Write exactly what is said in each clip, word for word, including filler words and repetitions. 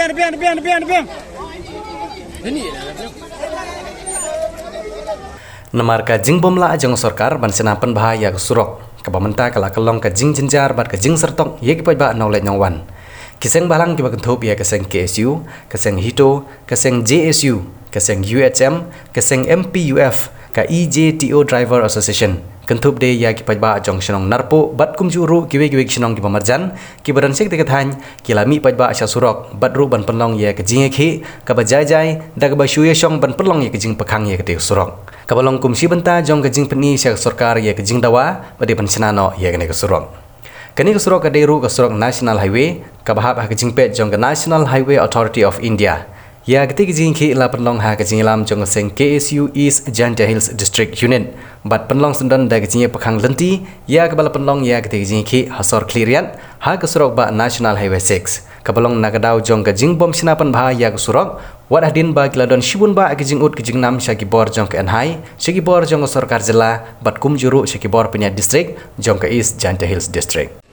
Biang, biang, biang, biang. Namar ka jingbym lah jong sorkar ban shna pynbha ïa ka surok, kaba mynta ka la kyllong ka jingjynjar bad ka jingsyrtok ïa ki paidbah nongleit nongwan. Ki seng bhalang kiba kynthup ïa ka seng K S U, ka seng HITO, ka seng J S U, ka seng U H M, ka seng M P U F, ka E J T O Driver Association, kynthup de ïa ki paidbah jong shnong Narpuh bad kumjuh ruh kiwei kiwei ki shnong kiba marjan, kiba don sha katei ka thaiñ, ki la mih paidbah sha surok bad ruh ban pynlong ïa ka jingïakhih kaba jai jai, da kaba shu ïashong ban pynlong ïa ka jingpyrkhang ïa katei ka surok, kaba long kum shi bynta jong ka jingpyni sha ka sorkar ïa ka jingdawa ba dei ban shna noh ïa kane ka surok. Kane ka surok ka dei ruh ka surok National Highway, kaba hap ha ka jingpeit jong ka National Highway Authority of India. Ïa katei ka jingïakhih la pynlong ha ka jingïalam jong ka seng K S U East Jaintia Hills District Unit, bad pynlong syndon da ka jingïapyrkhang lynti ïa kaba la pynlong ïa katei ka jingïakhih ha sor Khliehriat, ha ka surok bah National Highway six, kaba long na ka daw jong ka jingbym shna pynbha ïa ka surok, wat hadien ba ki la don shibun bah ki jingud ki jingnam sha ki bor jong ka N H I, sha ki bor jong ka sorkar jylla, bad kumjuh ruh sha ki bor pynïaid district jong ka East Jaintia Hills District.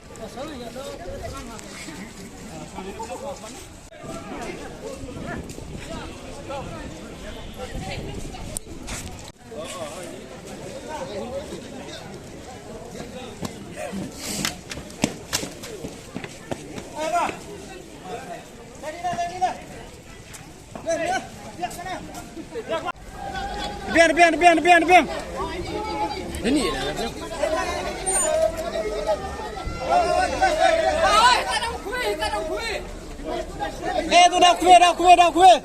Biang, biang, biang, biang, biang. Eh, tu dah kuih, dah kuih, dah kuih.